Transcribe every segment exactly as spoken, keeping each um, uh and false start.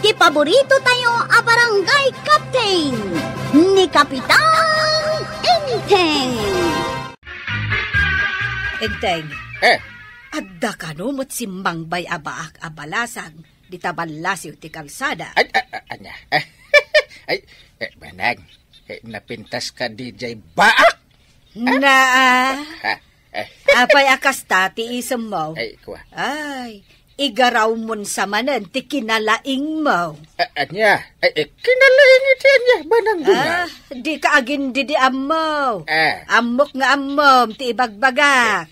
ti paborito tayo a barangay captain, ni Kapitan Enteng. Enteng. Eh. Adda kano met simmangbay a baak a balasang dita ballasiw ti kalsada? Ay, a-, a-, ania? Ay, eh, manang, eh, napintas ka diay baak? Na, ah. Ah, eh. Apay a kasta ti isemmo? Ay, kua. Ay, igarawmon sa manen ti kinalaingmo. A-, ania? Ay, eh, kinalaing iti ania, manang Duna? Ah, dika agin-didiammo. Ah. Ammok nga ammom ti ibagbagak.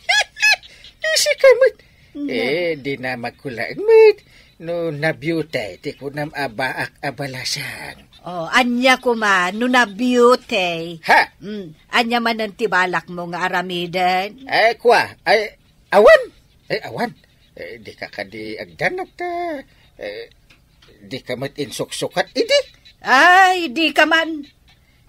Isika met. Na. Eh, dina makulaeng met no nabiutay ti kunam a baak a balasang. Oh, ania koma no nabiutay? Ha? Mm, ania manen ti balakmo nga aramiden? Eh, kua, ay, awan. Eh, awan. Eh, dika kadi agdanag ta, eh, dika met insuksukat idi. Ay, dika man.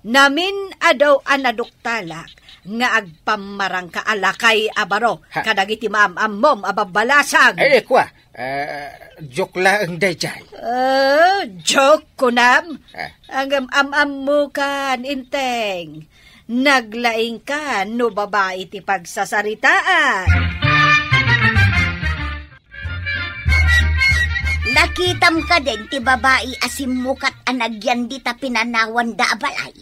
Namin-adaw a naduktalak nga agpammarangka a lakay a baro. Ha? Kadagiti maam-ammom a babbalasang. Ay, kua, ah, joke laeng daydiay. Ah, joke, kunam? Ah. Ngem am-ammokan, Enteng. Naglaingka no babai ti pagsasaritaan. Nakitam kadin ti babai a simmukat a nagyan dita pinanawanda a balay?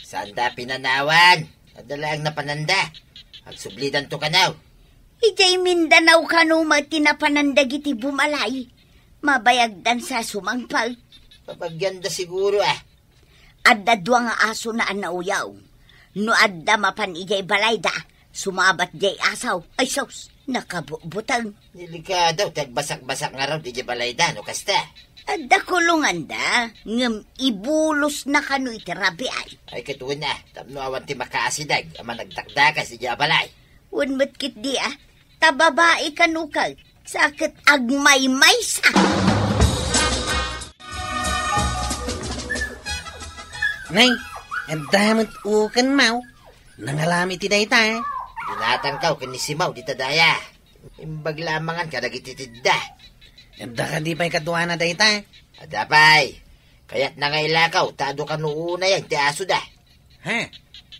Saanda pinanawan. Adda laeng napananda. Agsublidanto kano. Idiay Mindanao kano met ti napanan dagiti bumalay. Mabayagdan sa sumangpet. Pabagianda siguro, ah. Adda dua nga asona a nauyaw. No adda mapan idiay balayda, sumabat diay asaw. Ay sus, nakabutbuteng. Delikado ti agbasakbasak ngarud idiay balayda no kasta. Adda kulonganda, ngem ibulosna kano iti rabii. Ay, ket wen a, tapno awan ti makaasideg a managdakdakas idiay balay. Wen met ketdi a, ta babai kano ket, sa ket agmaymaysa. Nay, adda met ukenmaw. Nangalam iti dayta. Binatangkaw ken ni Simaw dita daya. Imbag la a mangan kadagiti tidda. Adda kadi pay kaduana dayta? Adda pay. Kayatna nga ilakaw ta adu kano unayen ti asoda. Ha?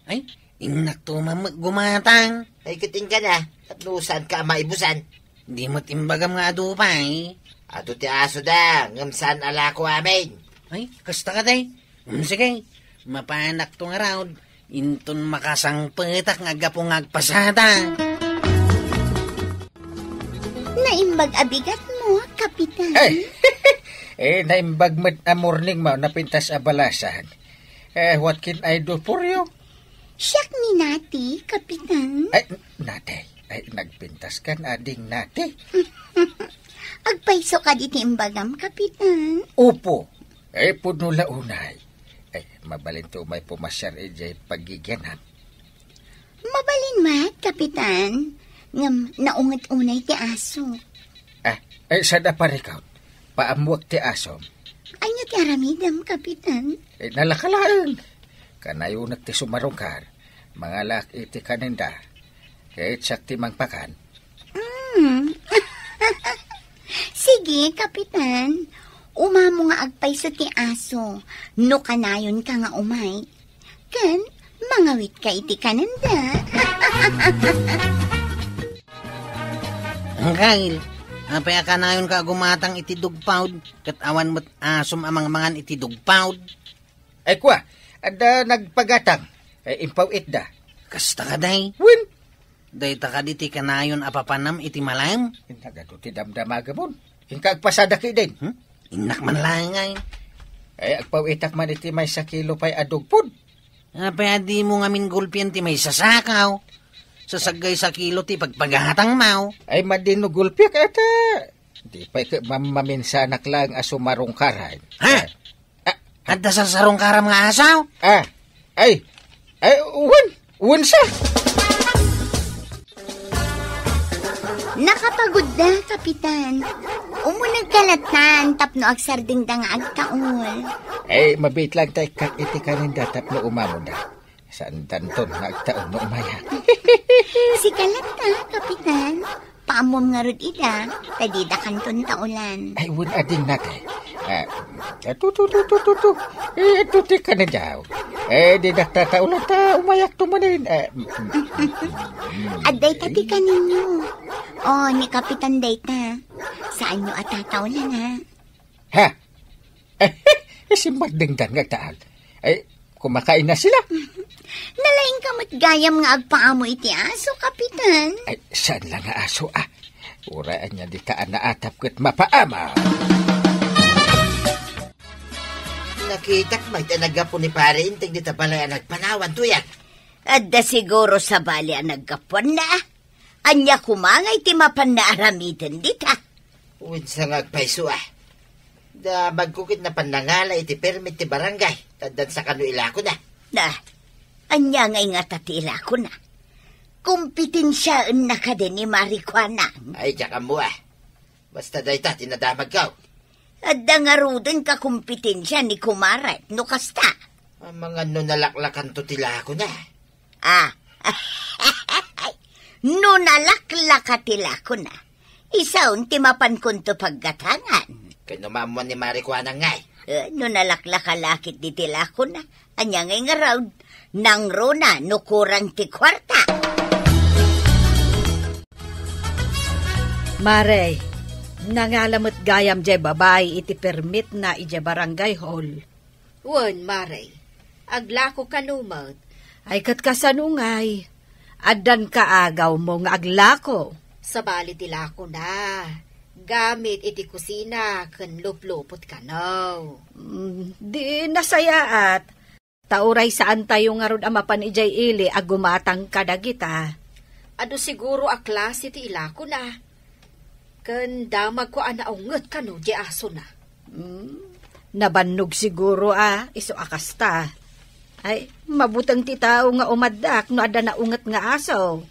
Ay, innakto man met gumatang. Ay, ket inka na, tapno saanka a maibusan. Di met imbagam nga adu pay. Adu ti asoda, ngem saan a lako amin. Ay, kasta kadi. Mm, sige, mapanakto ngarud, inton makasangpetak nga aggapu nga agpasada. Naimbag a bigatmo, Kapitan. Eh, eh, naimbag met a morningmo, napintas a balasang. Eh, what can I do for you? Siak ni Nati, Kapitan. Ay, Nati, ay, nagpintas kan ading Nati. Agpayso kadi ti imbagam, Kapitan? Opo. Eh, pudno la unay. Eh, mabalinto umay pumasiar idiay pagigianam. Mabalin met, Kapitan. Ngem naunget unay ti aso. Ah, eh, sada parikot. Paammuek ti asom. Ania ti aramidem, Kapitan? Eh, nalaka laeng. Kanayonek ti sumarungkar. Mangalak iti kanenda. Ket siak ti mangpakan. Mm. Sige, Kapitan. Umamo nga agpayso ti aso. No kanayonka nga umay. Ken mangawitka iti kanenda. Angkel, apay a kanayonka a gumatang iti dog pound, ket awan met asom a mangmangan iti dog pound? Ay, kua, adda nagpagatang, ay, impaw-itda. Kasta kadi? Wen. Dayta kadi ti kanayon a papanam iti malem? Innak adu ti damdamagamon. Inka agpasada ketdin. Hmm? Innak man laeng ay. Ay, agpaw-itak man iti maysa kilo pay a dog food. Apay a dimo ngamin gulpian ti maysa sakaw? Sasaggaysa kilo ti pagpagatangmo. Ay, madi no gulpiak, ata. Di pay ket mammaminsanak laeng a sumarungkaran. Ha? Ah. Adda sarsarungkaram nga asaw? Ah. Ay. Ay, wen. Wen sa. Nakapagudda, Kapitan. Umunegka latan tapno agsardengda nga agtaul. Ay, mabiit lang ta ikkak iti kanenda tapno umamoda. Saandanton nga agtaul no umayak. Sika latta, Kapitan. Paammom ngarud ida, ta dida kanton taulan. Ay, wen a dina, te. Ah, tu, tu, tu, tu, tu, tu. Eh, tu, ti kanenyaw. Eh, dida tataulan ta umayak tumanin. Eh, Adda ita ti kaninyo. Oh, ni Kapitan dayta. Saanyo a tataulan, ha? Ha? Eh, simmaddengdan nga agtaal. Ay, kumakain na sila. Nalaing ka met gayam nga agpaamo iti aso, Kapitan. Ay, saan lang nga aso, ah? Uray ania dita a naatap ket mapaama. Nakitak met a naggapu ni Pare Inteng dita balay a nagpanawan, tuyang. Adda siguro sabali a naggapuanna, ah. Ania koma ngay ti mapanna aramiden dita? Wen sa nga agpayso, ah. Damagko ket napan nangala iti permit ti barangay, ta addan sa kano ilakona. Na, ania ngay ngata ti ilakona? Kompetensiaenna kadi ni Marijuana? Ay, diak ammo, ah. Basta dayta ti nadamagko. Adda ngaruden kakompetensia ni kumaret, no kasta? Amangan no nalaklakanto ti lakona. Ah. No nalaklaka ti lakona, isaon ti mapankonto paggatangan? Ken no maammuan ni Marijuana ngay? Eh, no nalaklaka la ketdi ti lakona, ania ngay ngarud? Nangruna no kurang ti kuarta. Mare, nangala met gayam diay babai iti permitna idiay barangay hall. Wen, Mare. Aglako kano met. Ay, ket kasano ngay? Addan kaagawmo nga aglako? Sabali ti lakona. Gamit iti kusina ken luplupot kano. Mm, di nasayaat. Ta uray saantayo ngarud a mapan idiay ili a gumatang kadagita. Adu siguro a klase ti ilakona. Ken damagko a naunget kano diay asona. Hmm, nabannog siguro a isu a kasta. Ay, mabuteng ti tao nga umaddak no adda naunget nga aso.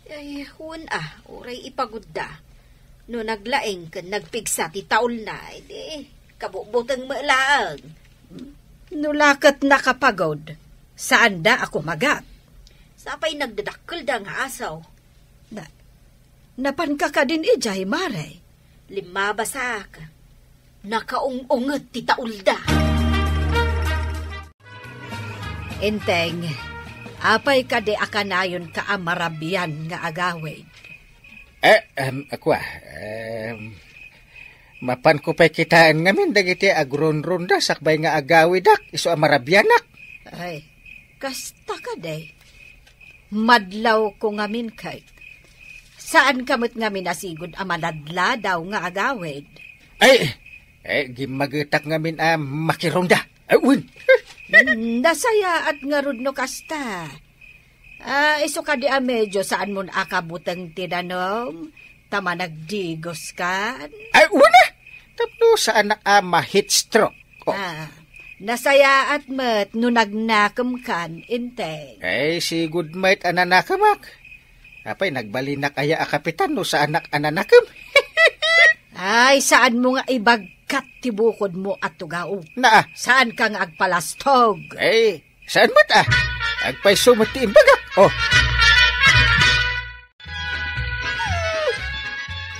Ay, wen a, uray ipagudda. No naglaeng ken nagpigsa ti taulna, idi, kabutbuteng met laeng. No la ket nakapagud, saanda a kumagat. Sapay nagdadakkelda nga aso. Na, napanka kadin idiay, Mare? Limmabasak. Nakaung-unget ti taulda. Enteng, apay kadi a kanayonka a marabian nga agawid? Eh, em, kua, em, mapanko pay kitaen ngamin dagiti agrunrunda sakbay nga agawidak, isu a marabianak. Ay, kasta kadi. Madlawko ngamin ket. Saanka met ngamin a sigud a maladladaw nga agawid? Ay, eh, gimmagetak ngamin a makirunda. Ay, wen. Hmm, nasayaat ngarud no kasta. Ah, isu kadi a medio saanmon a kabuteng ti danum, ta managdigoskan? Ay, wen a! Tapno saanak a ma-heat stroke. Oh. Ah, nasayaat met no nagnakemkan, Enteng. Ay, sigud met a nanakemak. Apay, nagbalinak aya a kapitan no saanak a nanakem? Ay, saanmo nga ibagkat ti bukodmo a tugaw. Naa. Saanka nga agpalastog. Ay, saan met a? Agpayso met ti imbagak. Oh.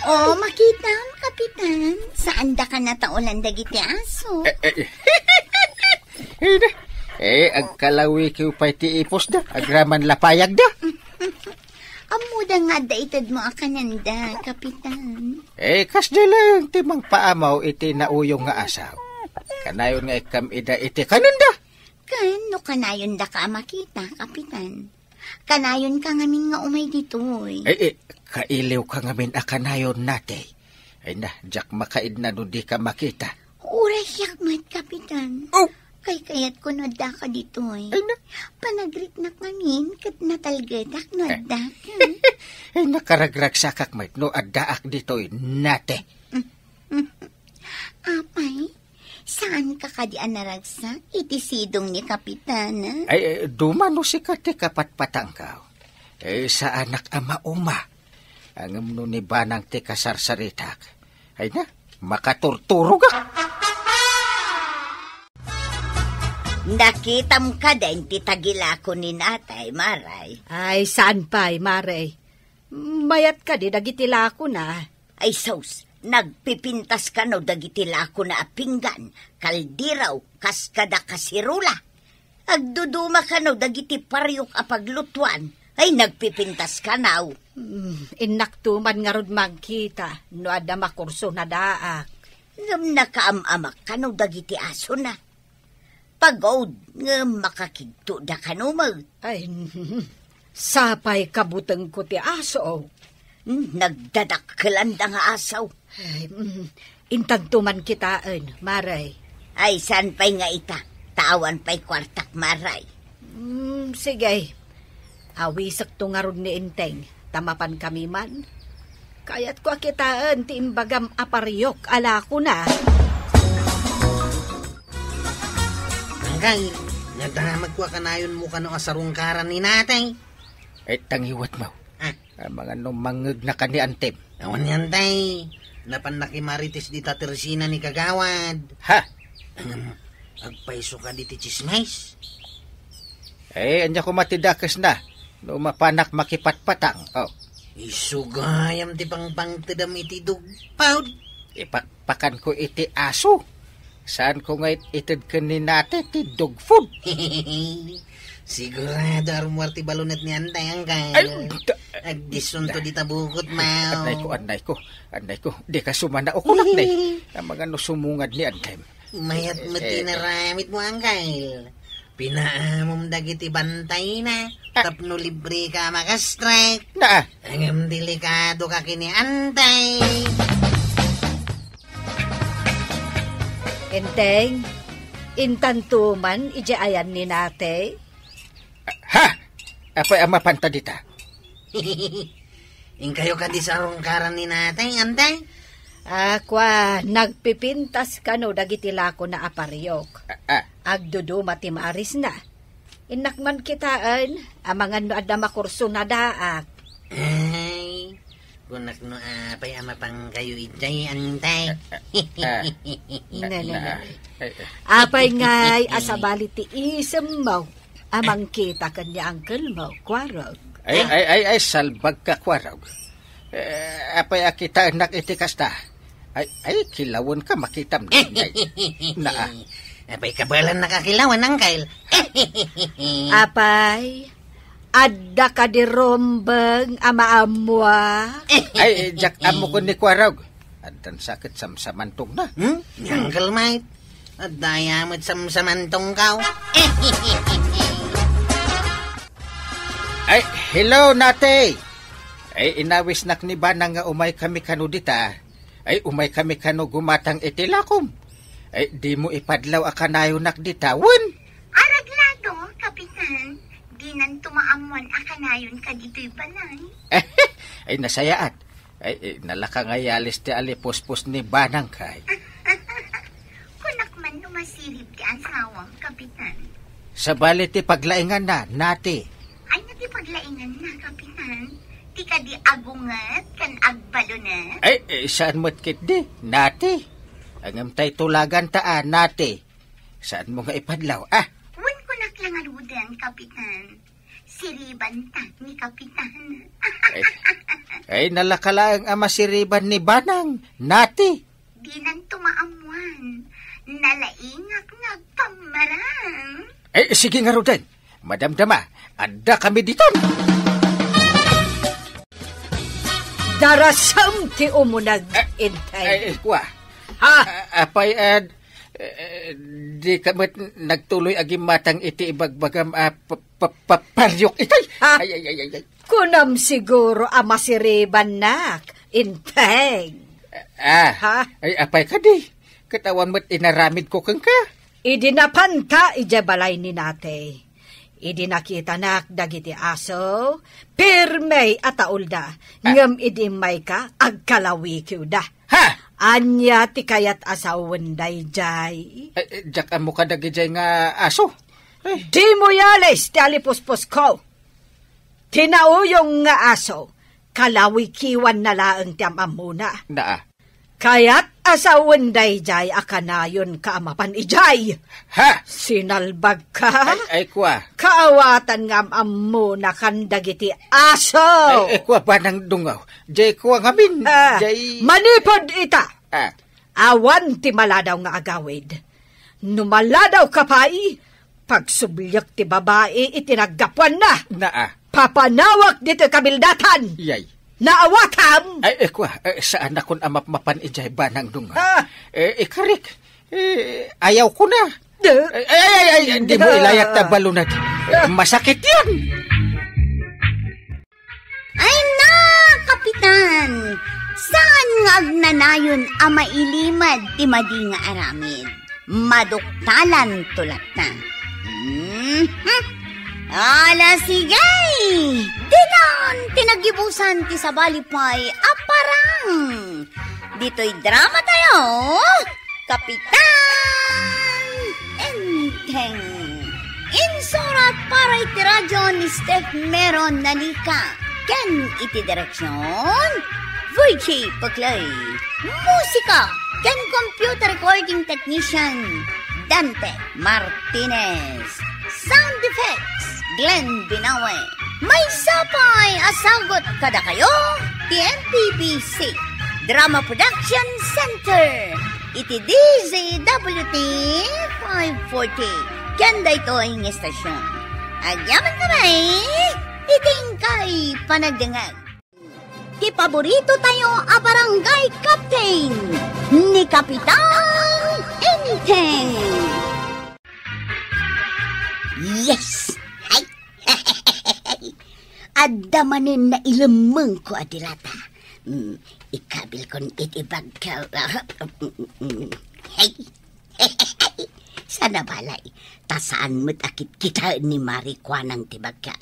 Oh, makitam, Kapitan. Saandaka nataolan dagiti aso? Eh, eh. Eh, na. Eh, agkalawikiw pay ti ipusda. Agraman lapayagda. Ammoda nga adda itedmo a kanenda, Kapitan. Eh, kasdiay laeng ti mangpaamaw iti nauyong nga asaw. Kanayon nga ikkam ida iti kanenda. Ken no kanayondaka a makita, Kapitan, kanayonka ngamin nga umay ditoy. Eh, eh, kailiwka ngamin a kanayon, Nate. Ay na, diak makaidna no dika makita. Uray siak met, Kapitan. Oh! Kaykayatko no addaka ditoy. Ay na. Panagriknak ngamin, ket natalgedak no addaka. Ay, nakaragragsakak met no addaak ditoy, Nate. Apay, saanka kadi a naragsak iti sidong ni Kapitana? Ay, eh, duma no sika ti kapatpatangko. Eh, saanak a mauma. Ngem no ni Banang ti kasarsaritak, ay na, makaturturogak. Nakitam kadi ti tagilako ni Nate, Mare? Ay, saan pay, Mare? Mayat kadi dagiti lakona? Ay sus, nagpipintas kano dagiti lakona a pinggan, kaldero, kas kada kaserola. Agduduma kano dagiti pariok a paglutuan. Ay, nagpipintas kano. Hmm, innakto man ngarud mangkita no adda makurso nadaak. Ngem nakaam-amak kano dagiti asona. Pagod, ngem makakigtoda kano met. Ay, sapay kabutengko ti aso. Hmm, nagdadakkelanda nga aso. Ay, mm, intanto man kitaen, Mare. Ay, saan pay nga ita? Ta awan pay kuartak, Mare. Mm, sige. Awisekto ngarud ni Enteng, ta mapan kami man. Kayatko a kitaen ti imbagam a pariok a lakona. Angkay, nadamagko a kanayonmo kano a sarungkaran ni Natay. Eh, tangiwat mo. Ah. Amangan no mangngegna ka ni Antem. Awan ni Antay. Napan nakimarites dita tersina ni Kagawad. Ha? Ngem, agpayso kadi ti tsismis? Eh, ania koma ti dakesna? No mapanak makipatpatang, oh. Isu gayam ti pangpangtedam iti dugpod. Ipakpakanko iti aso. Saanko nga it-, ited ken ni Nate ti dog food? Sigurado a rummuar ti balonet ni Antay, Angkay. Ay, ta-, Agdisunto dita bukot, Mao. Annay ko, annay ko, annay ko. Di ka sumana o kunak, nay. Amangan no sumungad ni Antay. Mayat met ti inaramid mo, Angkay. Pinaamom dagiti bantayna, ah, tapno libre ka makastrek. Naa. Ngem delikado ka ken ni Antay. Enteng, intanto man idiay ayan ni Nate? Ha? Apay a mapanta dita? Inkayo kadi sarungkaran ni Natay, Antay? Ah, kua, nagpipintas kano dagiti lakona a pariok. Ah, ah. Agduduma ti maarisna. Innak man kitaen, amangan no adda makurso nadaak. Ay, kunak no apay a mapangkayo idiay, Antay. Ah, ah. Na, na, na, na. Ay, ay. Apay ngay a sabali ti isemmo a mangkita ken ni uncle mo, Kuarog? Ay, ay, ay, ay, salbag ka, Kuarog. Eh, apay a kitaennak iti kasta? Ay, ay, kilawen ka, makitam, nay. Naa. Apay kabaelannak a kilawen, Angkay? Apay, adda kadi rumbeng a maammoak? Ay, diak ammo ken ni Kuarog. Addan sa ket samsamantongna. Hmm? Ni Uncle Mike, adda aya met samsamantongko? Ay, hello, Nate! Ay, inawisnak ni Banang nga umay kami kano dita. Ay, umay kami kano gumatang iti lakom. Ay, dimo ipadlaw a kanayonak dita, wen? Araglado, Kapitan. Dinanto maammoan a kanayonka ditoy balay. Ay, nasayaat. Ay, eh, nalaka nga yalis ti alipuspos ni Banang kay. Kunak man no masirib ti asawam, Kapitan. Sabali ti paglainganna, Nate. Ania ti paglainganna, Kapitan? Ti kadi agunget ken agbalonet? Ay, eh, saan met ketdi, Nate? Ngem tay tulaganta a, Nate. Saanmo nga ipadlaw, ah? Wen, kunak la ngaruden, Kapitan. Siribanta ni Kapitan. Ay, ay, nalaka laeng a masiriban ni Banang, Nate. Dinanto maammoan. Nalaingak nga agpammarang. Ay, sige ngaruden. Madamdama, adda kami diton. Darasem ti umuneg, eh, Intay. Ay, kua. Ha? Ah, apay, ah, eh, di ka met nagtuloy a gimmatang iti ibagbagam a pa-, pa-, pa-, pariok itay? Ha? Ay, ay, ay, ay, ay. Kunam siguro a masiribannak, Inteng. Ah, ha? Ay, apay kadi? Ket awan met inaramidko kenka. Idi napanta idiay balay ni Nate. Idi nakitanak dagiti aso, pirme a taulda, ah, ngem idi immayka, agkalawikiwda. Ha? Ania ti kayat a sawen daydiay? Eh, eh, diak ammo kadagidiay nga aso. Eh. Dimo yalis ti alipuspos ko. Ti nauyong nga aso, kalawikiwanna laeng ti am-ammona. Naa. Kayat Asawen dayjay a kanayonka a mapan idiay. Ha? Sinalbagka? Ay, ay, kua. Kaawatan nga am-ammonakan dagiti aso. Ay, ay, kua, banang dungaw. Jay kua ngamin. Ah, jay manipud ita. Ah. Awan ti maladaw nga agawid. No maladawka pay, pagsubliek ti babai iti naggapuanna. Naa. Papanawak ditoy kabildatan. Yay. Naawatam? Ay, eh, kua, eh, saanakon a mapmapan idiay banang dunga. Ah. Eh, ikarik, eh, ayaw ko na. Eh. Ay, ay, ay, ay, di mo ilayat ta balunat. Eh, masakit yan. Ay na, Kapitan! Saan nga agnanayon a mailimad ti madi nga aramid? Maduktalan to latta. Mhm. Ala, sige! Ditan ti nagibusan ti sabali pay a parang. Ditoy drama tayo, Kapitan Enteng. Insurat para iti radyo ni Steph Meron Nalica ken iti direksyon, Virgie Paclay. Musika ken computer recording technician, Dante Martinez. Sound effects, Glenn Binawe. Maysa pay a sagut kadakayo ti M P B C Drama Production Center iti D Z W T five forty ken daytoy nga estasyon. Agyaman kami iti inkay panagdengngeg. Ti paborito tayo a barangay captain, ni Kapitan Enteng. Yes! Ay! Adda manen nailemmengko a dilata. Mm, ikabilkon iti bagko. Ay! Saan a balay, ta saan met a kitkitaen ni Mari Kuanang ti bagko.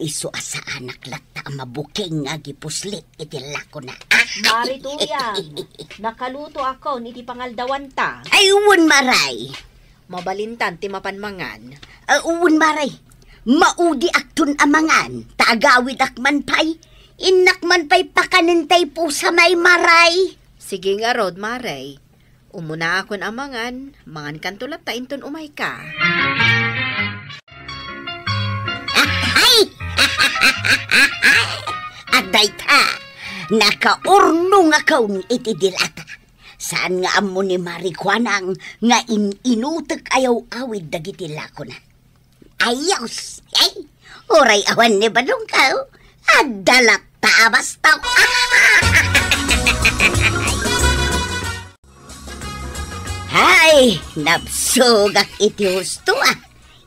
Isu a saanak latta a mabukeng nga agipuslit iti lakona. Mari Tuyang, nakalutoakon iti pangaldawanta. Ay, wen, Maray. Mabalintan ti mapan mangan. Ah, wen, Maray. Maudiakton a mangan, ta agawidak man pay. Innak man pay pakanen tay pusa, Maray. Sige ngarud, Maray. Umunaakon a mangan, mangankanto latta inton umayka. Ay! Adda ita, nakaurnongakon iti dilata. Saan nga ammo ni Mari Kuanang nga in-inutek a yaw-awid dagiti lakona. Ayos! Ay, uray awan ni badongko, adda latta a bastok. Ay, nabsogak iti husto, ah.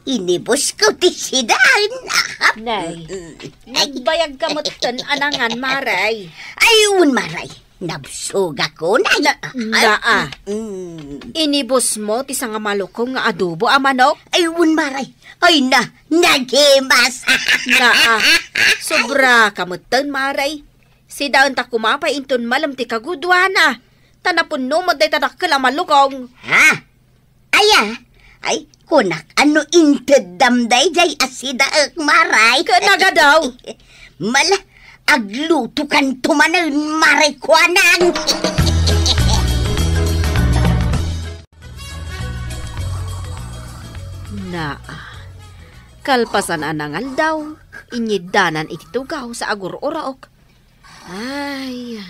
Inibusko ti sidaen, ah. Nay, mm, ay, nagbayagka metten a nangan, Maray. Ay, wen, Maray. Nabsogakon, ay. Na, naa. Mm. Inibusmo ti sangamalukong nga adobo a manok? Ay, wen, Maray. Ay na, nagimas. Naa. Sobraka metten, Maray. Sidaenta koma pay inton malem ti kagudoana. Ta napunno met dayta dakkel a malukong. Ha? Aya? Ay, kunak, no inteddam dayjay a sidaek, Maray? Ket nagadaw. Mala, aglutokanto manen, Mari Kuanang. Naa. Kalpasan a nangaldaw, inyiddanan iti tugaw sa agur-urok. Ay,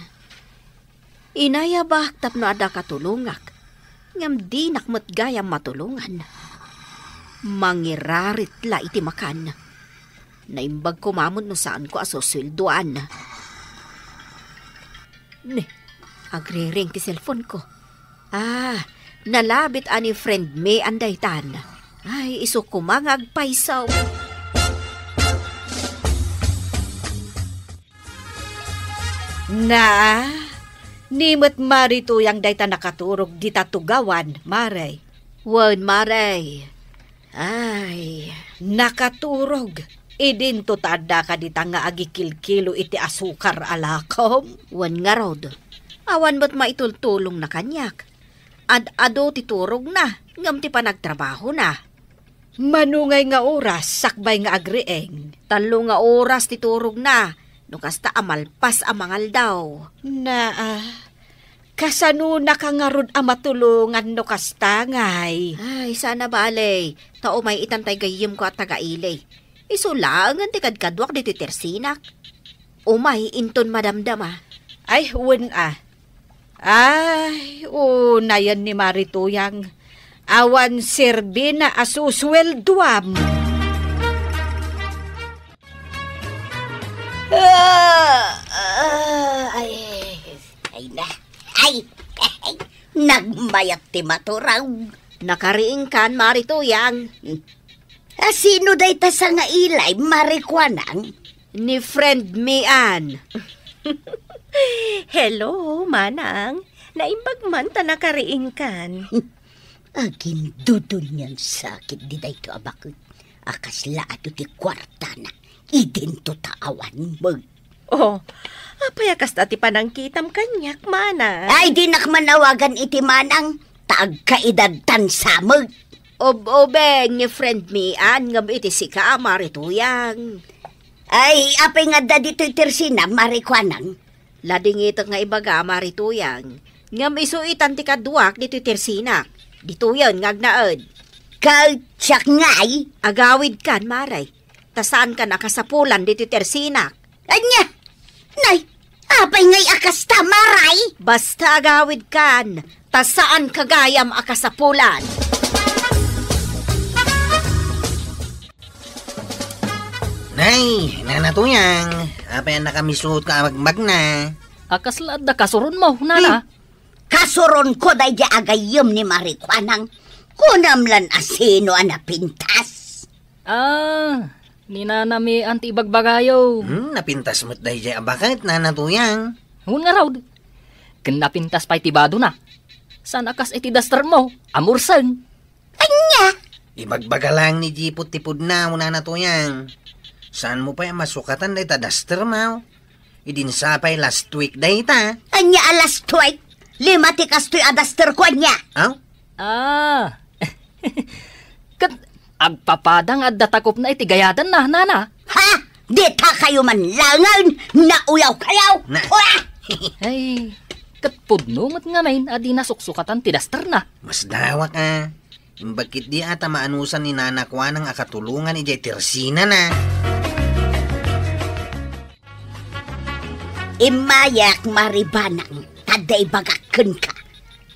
inayabak tapno adda katulongak, ngem dinak met gayam matulongan. Mangirarit la iti makan. Naimbag koma met no saanko a susueldoan. Ne, agriring ti cellphone ko. Ah, nalabit a ni friend mi andaytan. Ay, isu koma nga agpayso. Na, ni met Mari Tuyang dayta nakaturog dita tugawan, Mare. Wen, Mare. Ay, nakaturog. Idinto ta adda kadita nga agikilkilo iti asukar a lakom. Wen ngarud, awan met maitultulongna kaniak. Ad-adu ti turogna, ngem ti panagtrabahona. Mano ngay nga oras sakbay nga agriing? Tallo nga oras ti turogna, no kasta a malpas a mangaldaw. Naa, Kasanonaka ngarud a matulongan no kasta, ngay? Ay, saan a bale. Ta umay itan tay gayyemko a taga-ili. Isu laengen ti kadkaduak ditoy tersinak. Umay inton madamdama. Ay, wen a. Ay, unayen ni Mari Tuyang. Awan serbina a susueldoam. Ah, ah, ay, ay na. Ay, ay, nagmayat ti maturaw. Nakariingkan, Mari Tuyang. A, sino dayta sangailay, Mari Kuanang? Ni friend mi, an. Hello, Manang. Naimbag man ta nakariingkan. Agindudunian sakit di dayto a baket. A kasla adu ti kuartana. Idinto ta awan met. Oh, apay a kasta ti panangkitam kaniak, Manang? Ay, dinak man awagan iti Manang, ta agkaedad tan samek. Ob-obeng ni friend mi, an, ngem iti sika a Mari Tuyang. Ay, apay nga adda ditoy tersina, Mari Kuanang? Ladingitek nga ibaga, Mari Tuyang. Ngem isu itan ti kaduak ditoy tersinak. Ditoyen nga agnaed. Ket siak ngay? Agawidkan, Mari. Ta saankan a kasapulan ditoy tersinak. Ania? Nay, apay ngay a kasta, Mari? Basta agawidkan, ta saanka gayam a kasapulan. Nay, Nana Tuyang, apay a nakamisuot ka a magmagna? A, kasla adda kasuronmo, Nana? Hmm. Kasuronko daydiay a gayyem ni Mari Kuanang. Kunam lan a sino a napintas. Ah, ni Nana mi an ti ibagbagayo. Hmm, napintas met daydiay a baket, Nana Tuyang. Wen ngarud. Ken napintas pay ti badona. Saan a kas iti duster mo, a murseng. Ania? Ibagbaga lang ni Jipot ti pudna, Nana Tuyang. Saanmo pay a masukatan dayta duster mo? Idin sa pay last week dayta. Ania a last week? Lima ti kastoy a duster ko, ania? Aw? Ah. Ket agpapada nga adda takopna iti gayadanna, Nana. Ha? Dita kayo man langen, nauyaw kayo? Na. Ua! Ay, ket pudno met ngamin a di nasuksukatan ti dusterna. Masdawak a. Imbag ketdi a ta maanusan ni Nana Kuanang a katulongan idiay tersinana. Immayak, Mari Banang, ta adda ibagak kenka.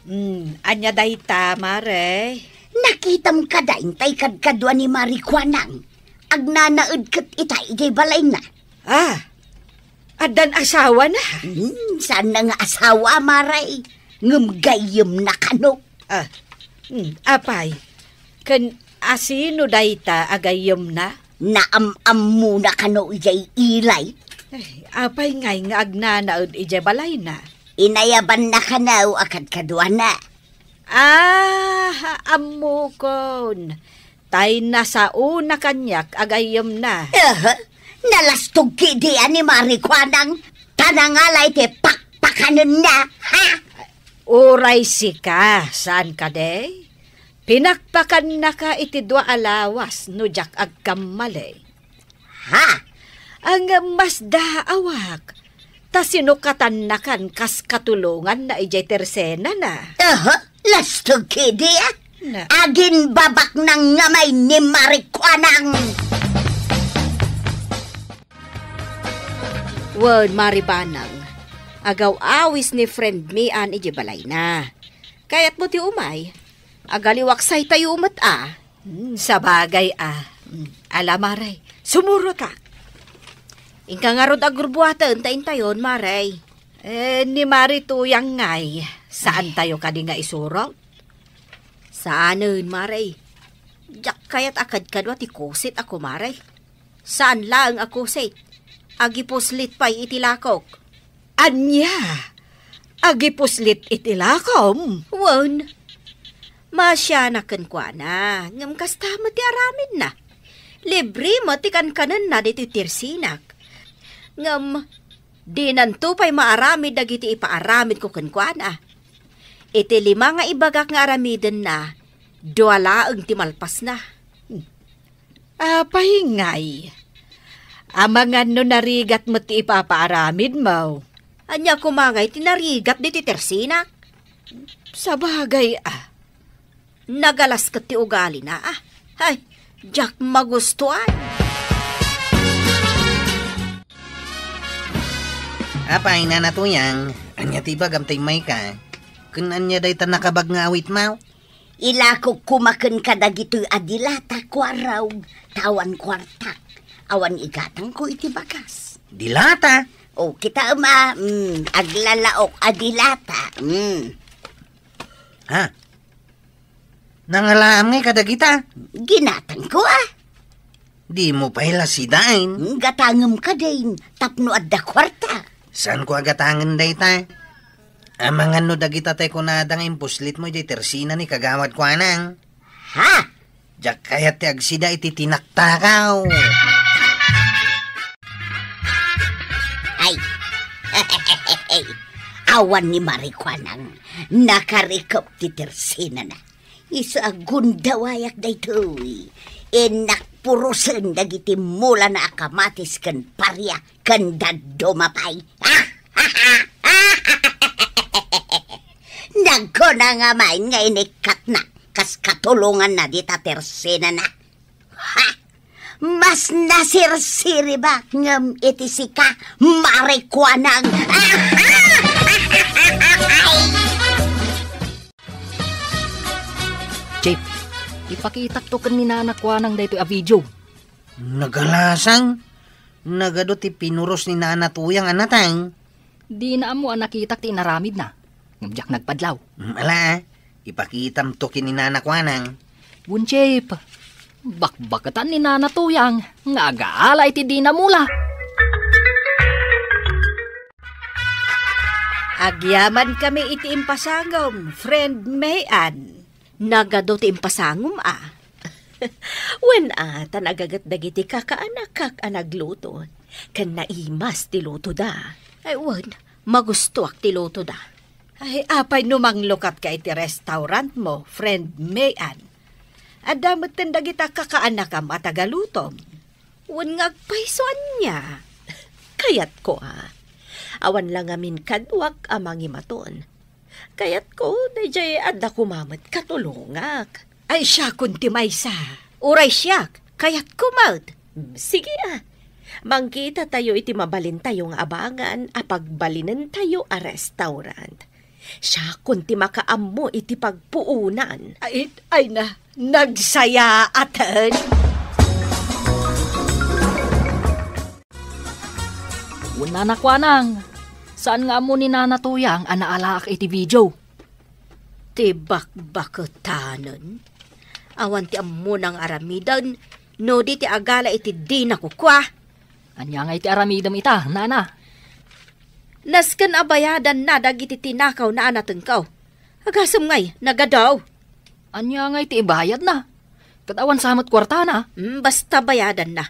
Hmm, ania dayta, Mare? Nakitam kadi tay kadkadua ni Mari Kuanang? Agnanaed ket ita idiay balayna. Ah, addan asawana? Hmm, saan na nga asawa, Mare. Ngem gayyemna kano. Ah, hmm, apay, ken asino dayta a gayyemna? Naam-ammona kano idiay ilay. Ay, apay ngay nga agnanaed idiay balayna? Inayabanna kano a kadkaduana. Ah, ammokon. Tay nasaona kaniak a gayyemna. Aha, nalastog ketdi a ni Mari Kuanang, ta nangalay ti pakpakanenna, ha? Uray sika, saan kadi? Pinakpakannaka iti dua a lawas no diak agkammali. Ha? Ngem masdaawak, ta sinukatannakan kas katulonganna idiay tersenana. Aha, lastog ketdi a? Na- Aginbabaknang ngamay ni Mari Kuanang. Wen, Mari Banang, agaw-awis ni friend mi an idiay balayna. Kayatmo ti umay? Agaliwaksaytayo met a. Hmm, sabagay a. Hmm, ala, Mare, sumurota. Inka ngarud a gurbuaten ta intayon, Mare. Eh, ni Mari Tuyang ngay, saantayo kadi nga isurot? Saanen, Mare. Diak kayat a kadkadua ti kusit a kumare. Saan laeng a kusit. Agipuslit pay iti lakok. Ania? Agipuslit iti lakom? Wen. Maasianak kenkuana, ngem kasta met ti aramidna. Libre met ti kankanenna ditoy tersinak. Ngem, dinanto pay maaramid dagiti ipaaramidko kenkuana. Iti lima nga ibagak nga aramidenna, dua laeng ti malpasna. Apay ngay? Amangan no narigat met ti ipapaaramidmo. Ania koma ngay ti narigat ditoy tersinak? Sabagay, a. Nagalas ket ti ugalina, a. Ay, diak magustuan. Apay, Nana Tuyang, ania ti ibagam ta immayka? Ken ania dayta nakabag nga awitmo? Ilakok koma ken kadagitoy a dilata, kuarog, ta awan kuartak. Awan igatangko iti bagas. Dilata? O, kitaem a, mm, aglalaok a dilata. Mm. Ha? Nangalaam ngay kadagita? Ginatangko, a. Dimo pay la sidain? Mm, gatangem kadin, tapno adda kuarta. Saanko a gatangen dayta? Amangan no dagita tay kunada nga impuslitmo idiay tersina ni Kagawad Kuanang. Ha? Diak kayat ti agsida iti tinaktakaw. Ay. Awan ni Mari Kuanang, nakarikep ti tersinana. Isu a gundawayak daytoy. Innak purosen dagiti mulana a kamatis ken paria ken dadduma pay. Nagkuna nga main nga inikkatna kas katulonganna dita tersinana. Ha! Mas nasirsiribak ngem iti sika, Mari Kuanang. Chief, ipakitakto ken ni Nana Kuanang daytoy a video. Nagalasang, nagadu ti pinuros ni Nana Tuyang a nateng. Dina ammo a nakitak ti inaramidna. Ngem diak nagpadlaw. Mm, ala, ipakitamto ken ni Nana Kuanang. Wen, Chief, bakbaketan ni Nana Tuyang nga agaala iti dina mula. Agyamankami iti impasangom, friend May Ann. Nagadu ti impasangom, a. Wen, a, ta nagaget dagiti kakaanakak a nagluto, ken naimas ti lutoda. Ay, wen, magustuak ti lutoda. Ay, apay no manglukatka iti restaurantmo, friend May Ann? Adda metten dagita kakaanakam a tagalutom. Wen nga agpayso ania? Kayatko, a. Awan la ngamin kaduak a mangimaton. Kayatko, daydiay adda koma met katulongak. Ay, siakon ti maysa. Uray siak, kayatko met. Mm, sige, a. Mangkitatayo iti mabalintayo nga abangan a pagbalinentayo a restaurant. Siakon ti makaammo iti pagpuonan. Ay, ay na, nagsayaaten. Wen, Nana Kuanang, saan nga ammo ni Nana Tuyang a naalaak iti video? Ti bakbaketanen. Awan ti ammona nga aramiden, no di ti agala iti dina kukua. Ania ngay ti aramidem ita, Nana? Nasken a bayadanna dagiti tinakawna a natengko. Agasem ngay, nagadu. Ania ngay ti ibayadna? Ket awan sa met kuartana. Mm, basta bayadanna.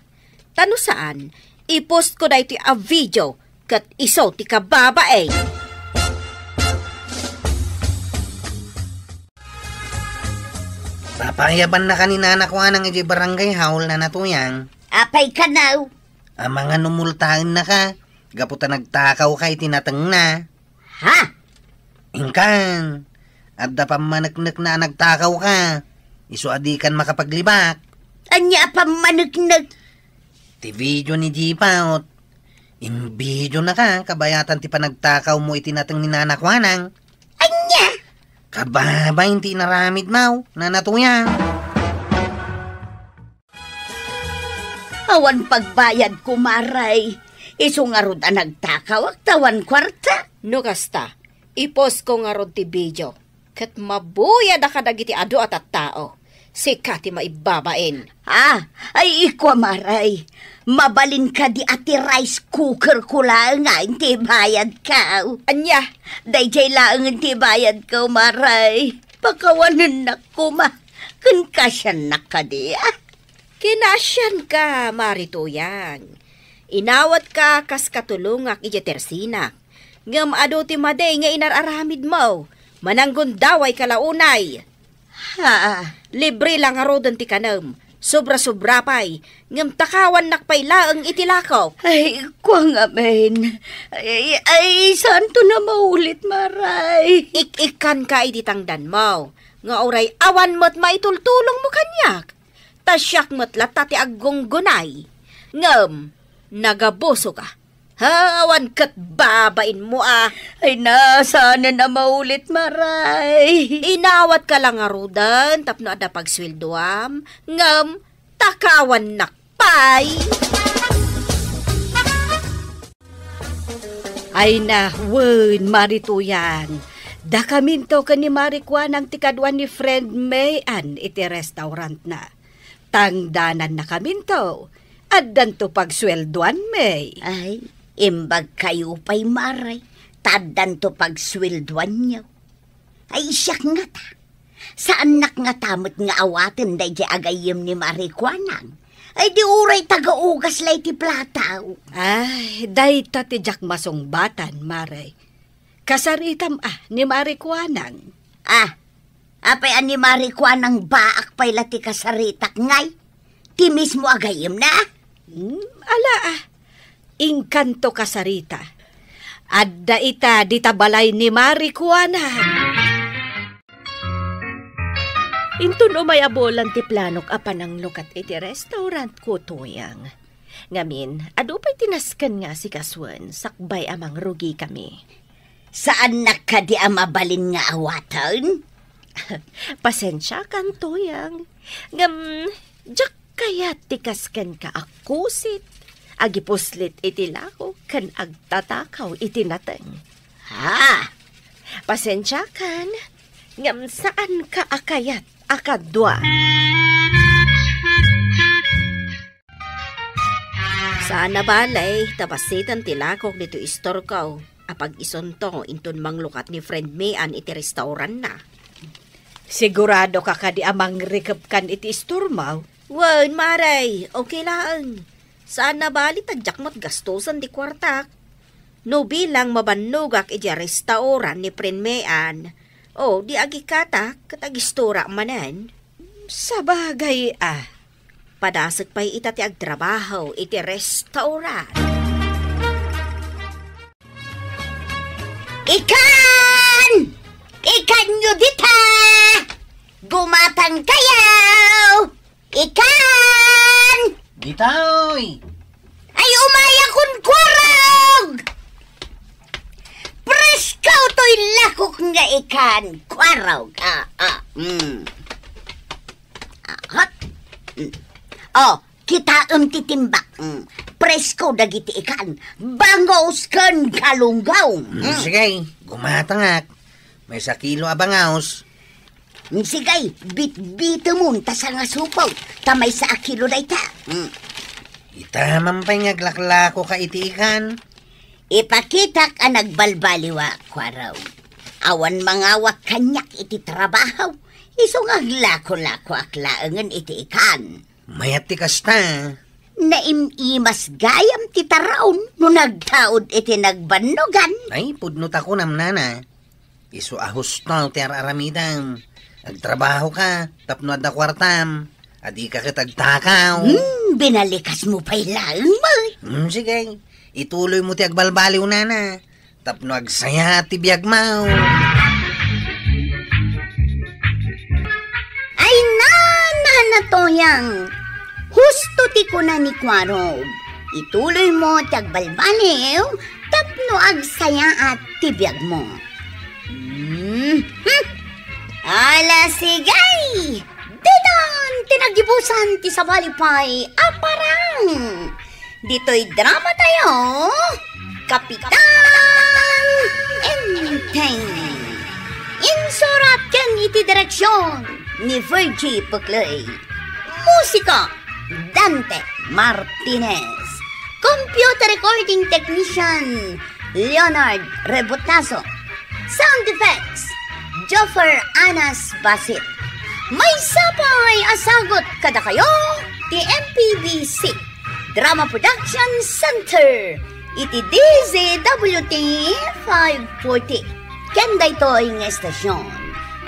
Ta no saan, i-post ko daytoy a video ket isu ti kababain. Papayabannaka ni Nana Kuanang idiay barangay hall, Nana Tuyang. Apay kano? Amangan no multaennaka, gapu ta nagtakawka iti natengna. Ha? Inkan, adda pammaneknekna a nagtakawka. Isu a dikan makapaglibak. Ania a pammaneknek? Ti video ni Jipaut. Imvideonaka, kabayatan ti panagtakawmo iti nateng ni Nana Kuanang. Ania? Kababain ti inaramidmo, Nana Tuyang. Awan pagbayadko, Maray. Isu ngarud a nagtakawak ta awan kuarta. No kasta, i-post ko ngarud ti video, ket mabuyad a kadagiti adu a tattao. Sika ti maibabain. Ah, ay, ikua, Maray. Mabalin kadi a ti rice cooker ko laeng nga ti bayadko. Ania? Daydiay laengen ti bayadko, Maray. Pakawanennak koma. Ken kasiannak kadi, a? Kinasianka, Mari Tuyang. Inawatka kas katulongak idiay tersinak. Ngem adu ti madi nga inar-aramidmo. Mananggundawayka la unay. Ha? Libre la ngaruden ti kanem. Sobra-sobra pay, ngem takawannak pay laeng iti lakok. Ay, kua ngamin. Ay, ay, saanto a maulit, Mare. Ik-ikkanka idi tangdanmo, nga uray awan met maitultulongmo kaniak. Ta siak met latta ti aggunggunay. Ngem, nagabusoka. Ha, awan ket babainmo a. Ay, na, saanen a maulit, Mare. Inawatka la ngaruden tapno adda pagsueldoam, ngem takawannak pay. Ay na, wen, Mare Tuyang. Dakaminto ken ni Mare Kuanang ti kadua ni friend May Ann iti restaurantna. Tangdanannakaminto. Addanto pagsueldoan, May. Ay, imbagkayo pay, Mare. Ta addanto pagsueldoanyo. Ay, siak ngata. Saannak ngata met nga awaten daydiay agayyem ni Mare Kuanang. Ay, di uray tagaugas la iti plataw. Ay, dayta ti diak masungbatan, Mare. Kasaritam a ni Mare Kuanang. Ah, apay a ni Mare Kuanang baak pay la ti kasaritak ngay? Ti mismo agayyemna? Hmm, ala a. Inkanto kasarita. Adda ita dita balay ni Mare Kuanang. Inton umay a bulan ti planok a pananglukat iti restaurant ko, Tuyang. Ngamin, adu pay ti nasken nga asikasuen, sakbay a mangrugikami. Saannak kadi a mabalin nga awaten? Pasensiakan, Tuyang. Ngem, diak kayat ti kaskenka a kusit, agipuslit iti lakok ken agtatakaw iti nateng. Ha? Pasensiakan, ngem saanka a kayat a kadua. Saan a bale, ta basiten ti lakok ditoy istorko a pag-isunto inton manglukat ni friend May Ann iti restaurantna. Sigurado ka kadi a mangrikepkan iti istormo? Wen, Mare, okay laeng. Saan a bale ta diak met gastosen ti kuartak. No bilang mabannogak idiay restaurant ni friend May Ann, o di agikkatak ket agistorak manen. Sabagay a. Padasek pay ita ti agtrabaho iti restaurant. Ikan! Ikanyo dita! Gumatangkayo! Ikan! Ditoy! Ay, umayakon, Kuarog! Presko toy lakok nga ikan, Kuarog. Ah, ah, mm. Ah, hot. Mm. Oh, kitaem ti timbak. Mm. Presko dagiti ikan. Bangus ken galunggong. Mm, mm. Sige, gumatangak. Maysa a kilo a bangus. Mm, sige, bitbitemon ta sangasupot. Ta maysa a kilo dayta. Mm. Ita man pay nga aglaklakoka iti ikan. Ipakitak a nagbalbaliwak, Kuarog. Awan mangawat kaniak iti trabaho. Isu nga aglako-lakoak laengen iti ikan. Mayat ti kasta. Naim-imas gayam ti taraon no nagtaud iti nagbannogan. Ay, pudno ta kunam, nana. Isu a husto ti ar-aramidem. Agtrabahoka tapno adda kuartam. Adika ket agtakaw. Hmm, binalikasmo pay laeng, May. Hmm, sige. Ituloymo ti agbalbaliw, nana. Tapno agsayaat ti biagmo. Ay, nana, Tuyang. Husto ti kuna ni Kuarog. Ituloymo ti agbalbaliw tapno agsayaat ti biagmo. Hmm. Hmm. Ala, sige. Ditan ti nagibusan ti sabali pay a parang. Ditoy dramatayo, Kapitan Enteng. Insurat ken iti direksion ni Virgie Puclay. Musika, Dante Martinez. Computer recording technician, Leonard Rebotazo. Sound effects, Joffer Anas Basit. Maysa pay a sagut kadakayo ti M P B C Drama Production Center iti D Z W T five forty. Ken daytoy nga estasion,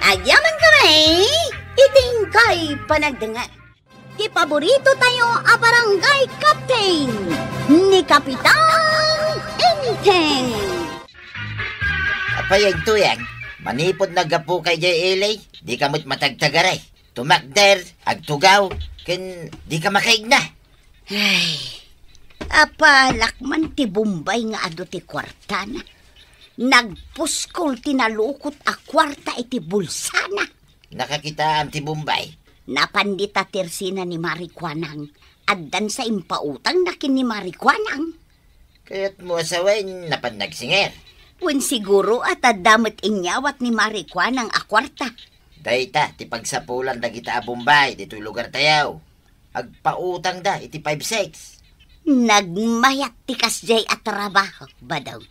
agyamankami iti inkay panagdengngeg. Ti paborito tayo a barangay captain, ni Kapitan Enteng. Apay, Tuyang, manipud naggapu kay jay ili, di ka met matagtagaray. Tumakder, agtugaw, ken di ka makaigna. Ay, apalak man ti Bombay nga adu ti kuartana. Nagpuskol ti nalukot a kuarta iti bulsana. Nakakitaam ti Bombay. Napan dita tersina ni Mari Kuanang. Addan sa impautangna ken ni Mari Kuanang. Kayatmo a sawen, napan nagsinger? Wen, siguro a ta adda met inyawat ni Mari Kuanang a kuarta. Dayta ti pagsapulan dagita a Bombay ditoy lugar tayo. Agpautangda iti five six. Nagmayat ti kasjay a trabaho, Badong.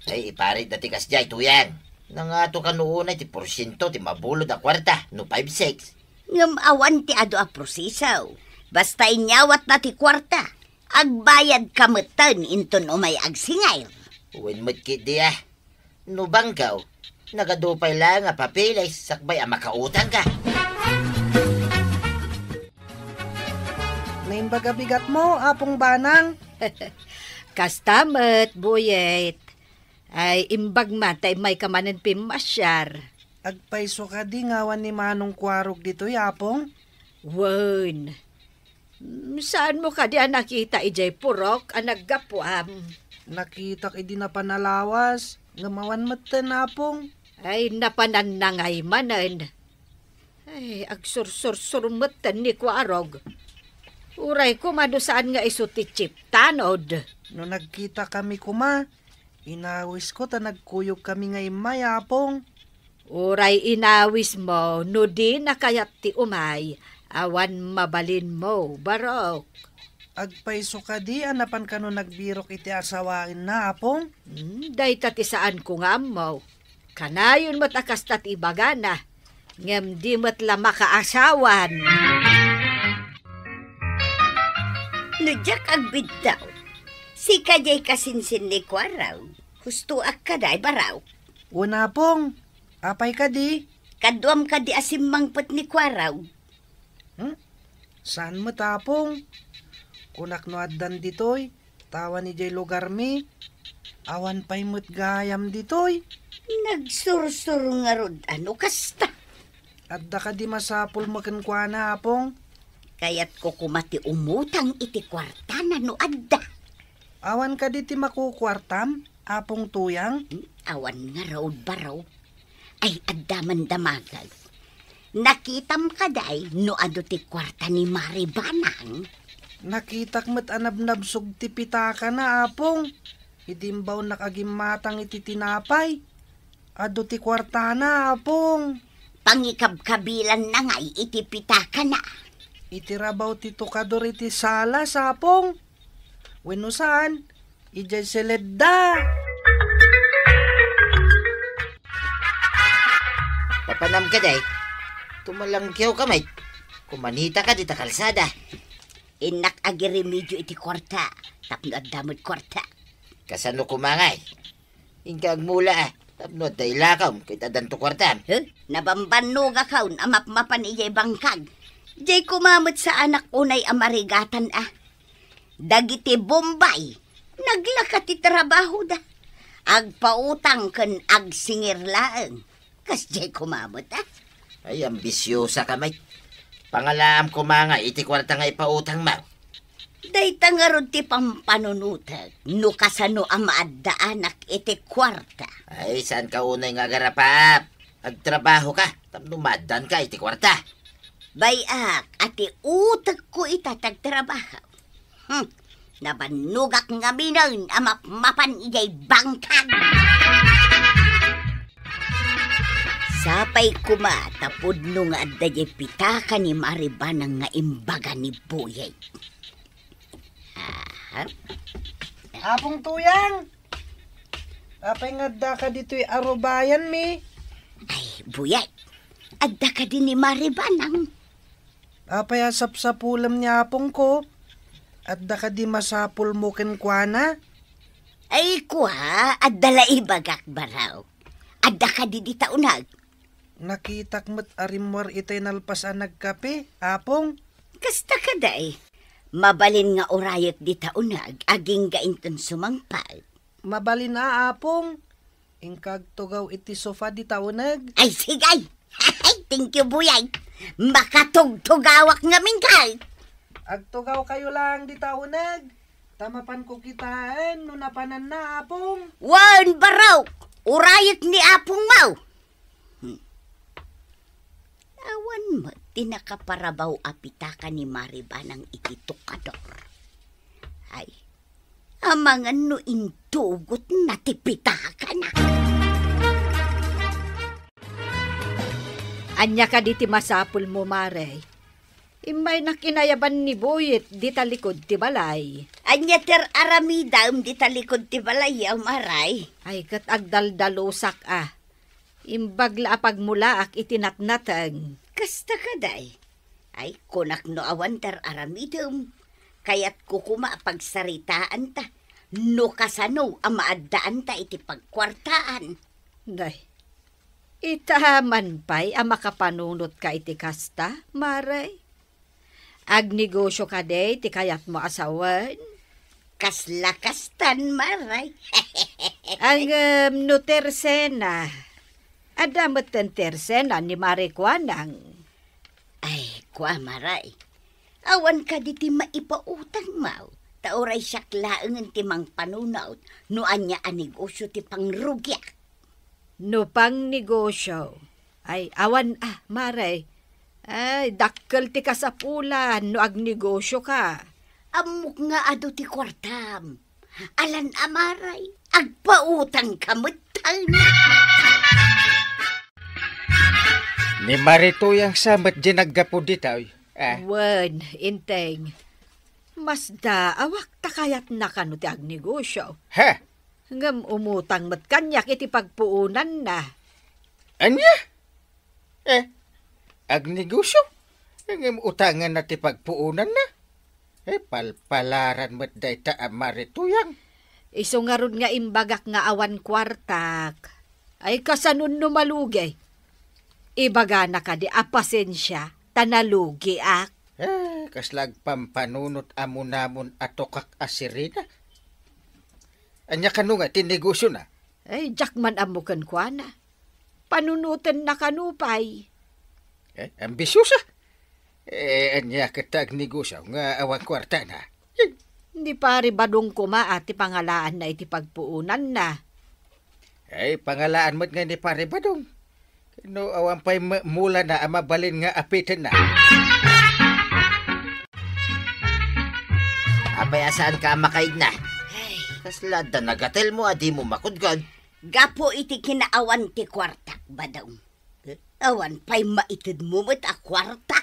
Ay, iparitda ti kasjay, Tuyang. Nangato kano unay ti porsiento ti mabulod a kuarta no five six? Ngem awan ti adu a proseso. Basta inyawatna ti kuarta, agbayadka metten inton umay agsinger. Wen met ketdi a. No bangkaw, nagadu pay laeng a papeles sakbay a makautangka. Naimbag a bigatmo, Apong Banang. Kasta met, Buyet. Ay, imbag man ta immayka manen pimmasiar. Agpayso kadi nga awan ni Manong Kuarog ditoy, Apong? Wen. Mm, saanmo kadi a nakita idiay purok a naggapuam? Nakitak idi napan a lawas, ngem awan metten, Apong. Ay, napanannangay manen. Ay, agsursursur metten ni Kuarog. Uray koma no saan nga isu ti chiptanod. No nagkitakami koma, inawisko ta nagkuyogkami nga immay, Apong. Uray inawismo no dina kayat ti umay, awan mabalinmo, Barok. Agpayso kadi a napan kano nagbirok iti asawaenna, Apong? Hmm, dayta ti saanko nga ammo. Kanayon met a kasta ti ibagana, ngem di met la makaasawan. No diak agbiddaw, sika diay kasinsin ni Kuarog. Hustoak kadi, Barok. Wen, Apong. Apay kadi? Kaduam kadi a simmangpet ni Kuarog. Hmm? Saan met, Apong? Kunak no addan ditoy, ta awan idiay lugarmi. Awan pay met gayam ditoy. Nagsursuro ngarud a no kasta. Adda kadi masapulmo kenkuana, Apong? Kayatko koma ti umutang iti kuartana no adda. Awan kadi ti makukuartam, Apong Tuyang? Hmm, awan ngarud, Barok. Ay, adda man damagek. Nakitam kadi no adu ti kuarta ni Mari Banang? Nakitak met a nabnabsog ti pitakana, Apong. Idi imbawnak a gimmatang iti tinapay. Adu ti kuartana, Apong. Pangikabkabilanna ngay iti pitakana. Iti rabaw ti tukador iti sala, Apong. Wenno saan, idiay seledda. Papanam kadi, tumalangkiwka met. Kumanita kadi ta kalsada. Innak agiremedio iti kuarta, tapno adda met kuarta. Kasano koma ngay? Inka agmula, a, tapno adda ilakam ket addanto kuartam. Huh? Nabambannogakon a mapmapan idiay bangkag. Diay koma met saanak unay a marigatan a. Dagiti Bombay, naglaka ti trabahoda. Agpautang ken agsingir laeng. Kasdiay koma met, a? Ay, ambisiosaka met. Pangalaam koma nga iti kuarta nga ipautangmo. Dayta ngarud ti pampanunotek no kasano a maaddaanak iti kuarta. Ay, saanka unay nga agarapap. Agtrabahoka, tapno maaddaanka iti kuarta. Bay-ak a ti utekko ita ti agtrabaho. Hmm. Nabannogak ngaminen a mapmapan idiay bangkag. Sapay koma ta pudno nga adda diay pitaka ni Mari Banang nga imbaga ni Buyet. Aha. Apong Tuyang, apay nga addaka ditoy arubayanmi? Ay, Buyet, adda kadi ni Mari Banang? Apay a sapsapulem ni apongko? Adda kadi masapulmo kenkuana? Ay, kua, adda la ibagak, Barok. Adda kadi dita uneg? Nakitak met a rimmuar itay nalpas a nagkape, Apong. Kasta kadi, mabalin nga urayek dita uneg agingga inton sumangpet. Mabalin a, Apong. Inka agtugaw iti sofa dita uneg. Ay, sige! Thank you, Buyay. Makatugtugawak ngamin kay. Agtugawkayo laeng dita uneg. Ta mapanko kitaen no napananna, Apong. Wen, barok! Urayek ni Apongmo! Hmm. Awan met ti nakaparabaw a pitaka ni Mari Banang iti tukador. Ay, amangan no intugotna ti pitakana. Ania kadi ti masapulmo, Mare? Immaynak inayaban ni Buyet dita likud ti balay. Ania ti aramidem dita likud ti balay, Mare? Ay, ket agdaldalusak a. Imbag la a pagmulaak iti natnateng. Kasta kadi? Ay, kunak no awan ti aramidem. Kayatko koma a pagsaritaanta no kasano a maaddaanta iti pagkuartaan. Nay, ita man pay a makapanunotka iti kasta, Mare? Agnegosio kadi ti kayatmo a sawen? Kasla kastan, Mare. Ngem no tersena, adda metten tersena ni Mare Kuanang. Ay, kua, Mare. Awan kadi ti maipautangmo, ta uray siak laengen ti mangpanunot no ania a negosio ti pangrugiak. No pangnegosio, ay, awan a, Mare. Ay, dakkel ti kasapulan no agnegosioka. Ammok nga adu ti kuartam. Alan a, Mare, agpautangka metten. Ni Mare Tuyang sa met diay naggapu ditoy. Ah. Wen, Enteng. Masdaawak ta kayatna kano ti agnegosio. Ha? Ngem umutang met kaniak iti pagpuonanna. Ania? Eh, agnegosio? Ngem utanganna ti pagpuonanna? Eh, palpalaran met dayta a Mare Tuyang. Isu ngarud nga imbagak nga awan kuartak. Ay, kasano no malugi? Ibagana kadi a pasensia, ta nalugiak. Eh, kasla agpampanunot a munamon a tukak a sirena. Ania kano nga ti negosiona? Ay, diak man ammo kenkuana. Panunotenna kano pay. Eh, ambisiosa. Eh, ania ket ta agnegosio nga awan kuartana? Ni Pare Badong koma a ti pangalaanna iti pagpuonanna. Ay, pangalaan met nga ni Pare Badong. No awan pay ma-, mulana a mabalin nga apitenna. Apay a saanka a makaigna? Ay. Kasla adda nagatelmo a dimo makudkod? Gapu iti kinaawan ti kuartak, Badong. Eh? Awan pay maitedmo met a kuarta.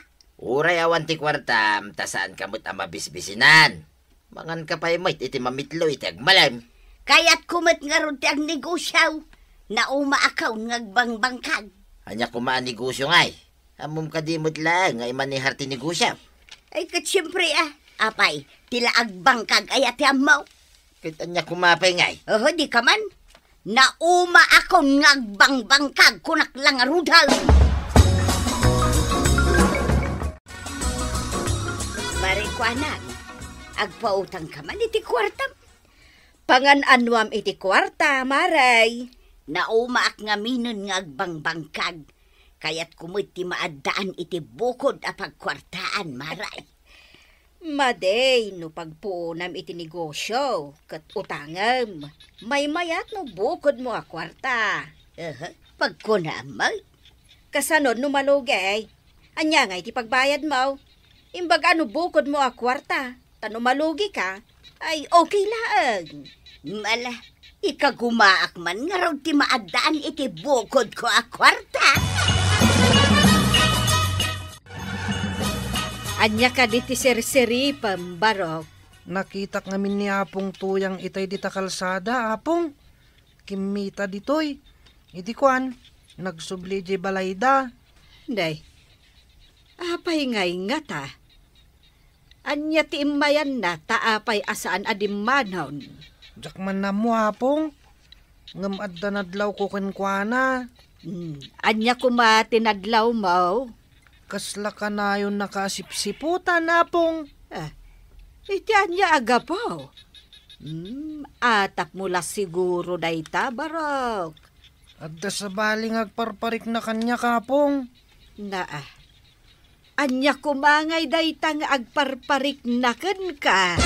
Uray awan ti kuartam, ta saanka met a mabisbisinan. Manganka pay met iti mamitlo iti agmalem. Kayatko met ngarud ti agnegosio. Naumaakon nga agbangbangkag. Ania koma a negosio ngay? Ammom kadi met laeng nga imanehar ti negosio? Ay, ket siempre, a. Apay, ti la agbangkag aya ti ammo? Ket ania koma pay ngay? Oho, dika man. Naumaakon nga agbangbangkag, kunak la ngaruden. Mare Kuanang, agpautangka man iti kuartam. Pangan-anuam iti kuarta, Mare. Naumaak ngaminen nga agbangbangkag. Kayatko met ti maaddaan iti bukod a pagkuartaan, Mare. Madi no pagpuonam iti negosio ket utangem. Maymayat no bukodmo a kuarta. Aha, pagkunam met. Kasano no malugi? Ania ngay ti pagbayadmo? Imbag a no bukodmo a kuarta, ta no malugika, ay okay laeng. Ala, ikagumaak man ngarud ti maaddaan iti bukodko a kuarta. Ania kadi ti sirsiripem, Barok? Nakitak ngamin ni Apong Tuyang itay dita kalsada, Apong. Kimmita ditoy. Idi kuan, nagsubli idiay balayda. Nay, apay ngay ngata? Ania ti immayanna ta apay a saan a dimmanon? Diak man ammo, Apong. Ngem adda nadlawko kenkuana. Hmm, ania koma ti nadlawmo? Kasla kanayonnaka a sipsiputan, Apong. Ah, iti ania a gapu? Hmm, atapmo la siguro dayta, Barok. Adda sabali nga agparparikna kaniak, Apong. Naa. Ania koma ngay dayta nga agparparikna kenka?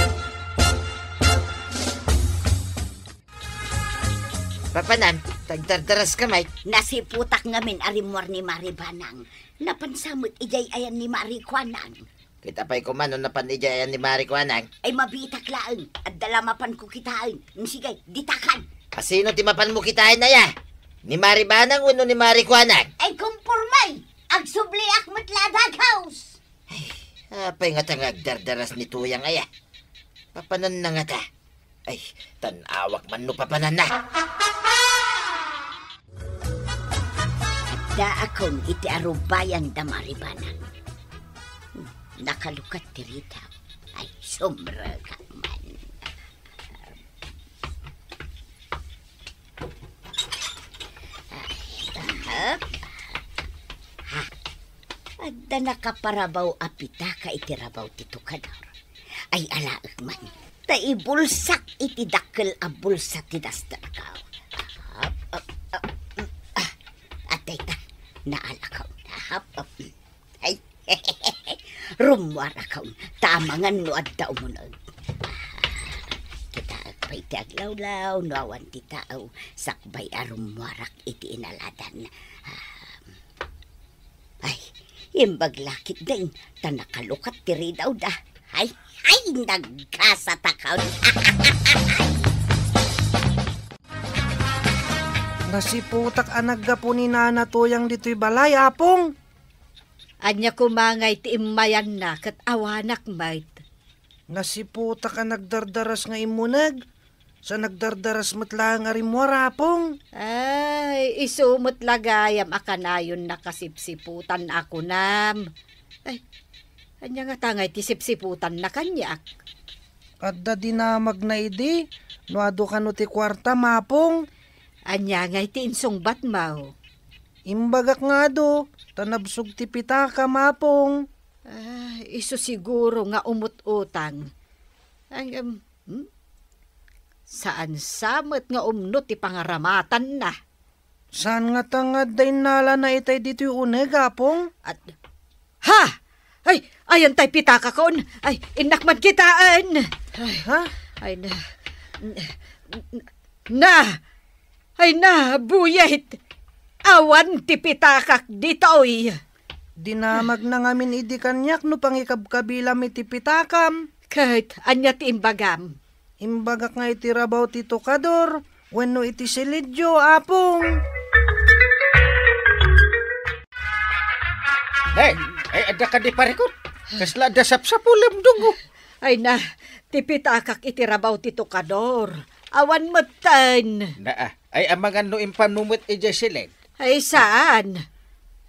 Papanam, tagdardaraska met. Nasiputak ngamin a rimmuar ni Mari Banang. Napansa met idiay ayan ni Mari Kuanang. Kita pay koma no napan idiay ayan ni Mari Kuanang. Ay, mabiitak laeng. Adda la mapanko kitaen. Sige, ditakan. A sino ti mapanmo kitaen aya? Ni Mari Banang wenno ni Mari Kuanang? Ay, kumpormay. Agsubliak met la a daghaws. Ay, apay ngata nga agdardaras ni Tuyang aya? Papananna ngata. Ay, tan-awak man no papananna. Addaakon iti arubayan da Mari Banang. Hmm, nakalukat ti ridaw. Ay, sumrekak man. Ay, ahap. Ha? Adda nakaparabaw a pitaka iti rabaw ti tukador. Ay, alaek man. Ta ibulsak iti dakkel a bulsa ti dasterko. Ahap, ah, ah, mm, ah. Adda ita, naalakaw. Ahap, ah, mm. Ay, rummuarakon, ta amangan no adda umuneg. Ah, kitaek pay ti aglawlaw, no awan ti tao, sakbay a rummuarak iti inaladan. Ah, ay, imbag la ketdin, ta nakalukat ti ridawda. Ay, ay, nagkasatakon. Nasiputak a naggapu ni Nana Tuyang ditoy balay, Apong. Ania koma ngay ti immayanna ket awanak met? Nasiputak a nagdardaras nga immuneg, sa nagdardaras met laeng a rimmuar, Apong. Ay, isu met la gayam a kanayonna kasipsiputan a kunam. Ay, ania ngata ngay ti sipsiputanna kaniak? Adda dinamagna idi, no adu kano ti kuartam, Apong. Ania ngay ti insungbatmo? Imbagak nga adu, ta nabsog ti pitakam, Apong. Ah, isu siguro nga umut-utang. Ang, em, hmm? Saan sa met nga umno ti pangaramatanna? Saan ngata nga adda innalana itay ditoy uneg, Apong? At, ha! Ay, ayan tay pitakakon. Ay, innak man kitaen. Ay, ha? Ay, na, na, ay na, Buyet. Awan ti pitakak ditoy. Dinamagna ngamin idi kaniak no pangikabkabilam iti pitakam. Ket ania ti imbagam? Imbagak nga iti rabaw ti tukador wenno iti silidyo, Apong. Ay, ay, adda kadi parikot. Kasla adda sapsapulem, Dungo. Ay na, ti pitakak iti rabaw ti tukador. Awan metten. Naa, ay amangan no impanmo met idiay silid. Ay, saan?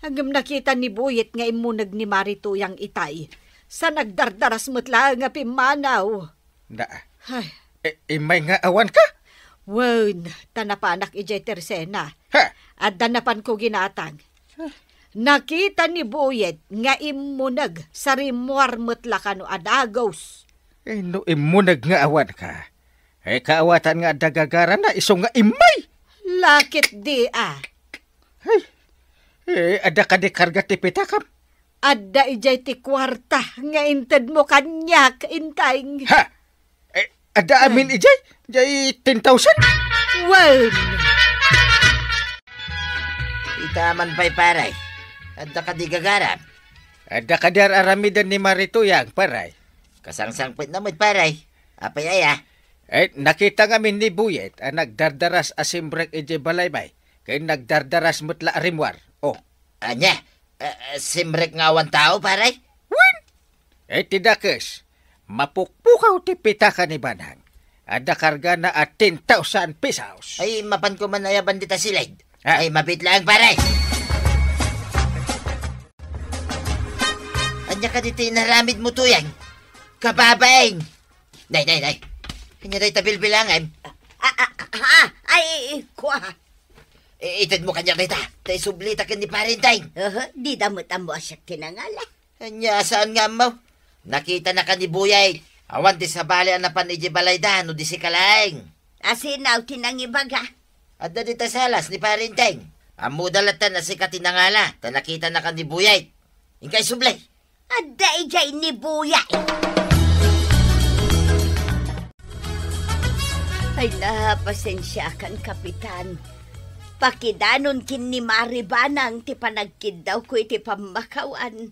Ngem nakita ni Buyet nga immuneg ni Mari Tuyang itay. Sa nagdardaras met laeng a pimmanaw. Na, ay. I-, immay nga awanka? Wen, ta napanak idiay tersena. Ha? Adda napanko ginatang. Nakita ni Buyet nga immuneg sa rimmuar met la kano a dagus. Eh, no immuneg nga awanka, eh, kaawatan nga adda gagarana, isu nga immay. Lakit di, a. Ay, eh, adda kadi karga ti pitakam? Adda idiay ti kuarta nga intedmo kaniak, Inteng. Ha? Eh, adda amin idiay? Diay ten thousand? Wen. Ita man pay, pare. Adda kadi gagaram? Adda kadi ar-aramiden ni Mari Tuyang, pare? Kasangsangpetna met, pare. Apay aya? Eh, nakita ngamin ni Buyet a nagdardaras a simrek idiay balaymi, ken nagdardaras met la a rimmuar. Oh. Ania? Eh, eh, simrek nga awan tao, pare? Wen! Eh, ti dakes, mapukpukaw ti pitaka ni Banang. Adda kargana a ten thousand pesos. Ay, mapanko man ayaban dita silid. Ah. Ay, mabit laeng, pare. Ania kadi ti inaramidmo, Tuyang? Kababaeng! Nay, nay, nay. Ania dayta bilbilangem? Ah, ah, ah, ah, ay, kua. I-, itedmo kaniak dayta, ta isublita ken ni Pare Enteng. Aha, dida met ammo a siak ti nangala. Ania, saan nga ammo? Nakitanaka ni Buyay. Awan ti sabali a napan idiay balayda no di sika laeng. Asino ti nangibaga? Adda dita salas ni Pare Enteng. Ammoda latta a sika ti nangala, ta nakitanaka ni Buyay. Inka isubli. Adda idiay ni Buyay. Ay, napasensiakan, Kapitan. Pakidanon ken ni Mari Banang ti panagkiddawko iti pammakawan.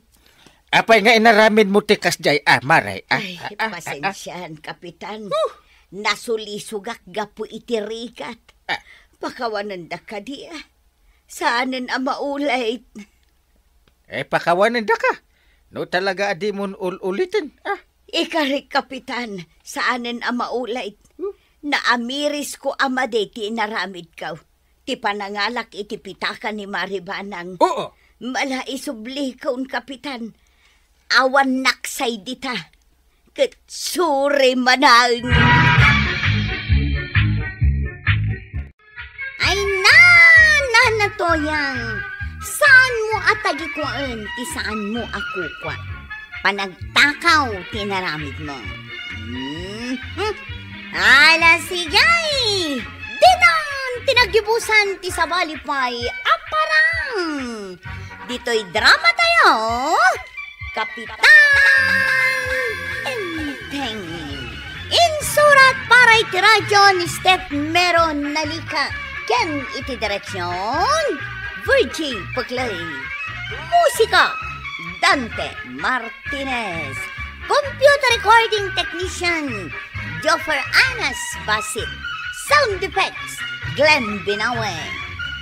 Apay nga inaramidmo ti kasdiay, a, Mari? A, Ay, a, a, a, a. Pasensian, Kapitan. Huh. Nasulisogak gapu iti rigat. A. Pakawanendak kadi, a. Saanen a maulay. E, pakawanendaka. No talaga a dimon ul-uliten, a. Ikarik, Kapitan, saanen a maulay. Hmm. Naamirisko a madi ti inaramidko. Ti panangalak iti pitaka ni Mari Banang. Oo. Mala isublikon, Kapitan. Awan naksay dita. Ket suri manen. Ay, na, na, na, Toyang. Saanmo a tagikuaen ti saanmo a kukua. Panagtakaw ti inaramidmo. Mhm. Ala, sige. Ditan ti naggibusan ti sabali pay a parang. Ditoy drama tayo, Kapitan Enteng. Insurat para iti radyo ni Steph Meron Nalica ken iti direksyon, Virgie Peclay. Musika, Dante Martinez. Computer recording technician, Joffer Anas Basit. Sound effects, Glenn Binawe.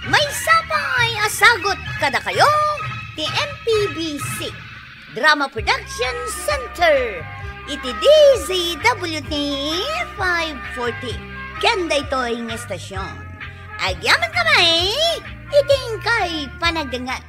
Maysa pay a sagut kadakayo ti M P B C Drama Production Center iti D Z W T five forty ken daytoy nga estasyon. Agyamankami iti inkay panagdengngeg.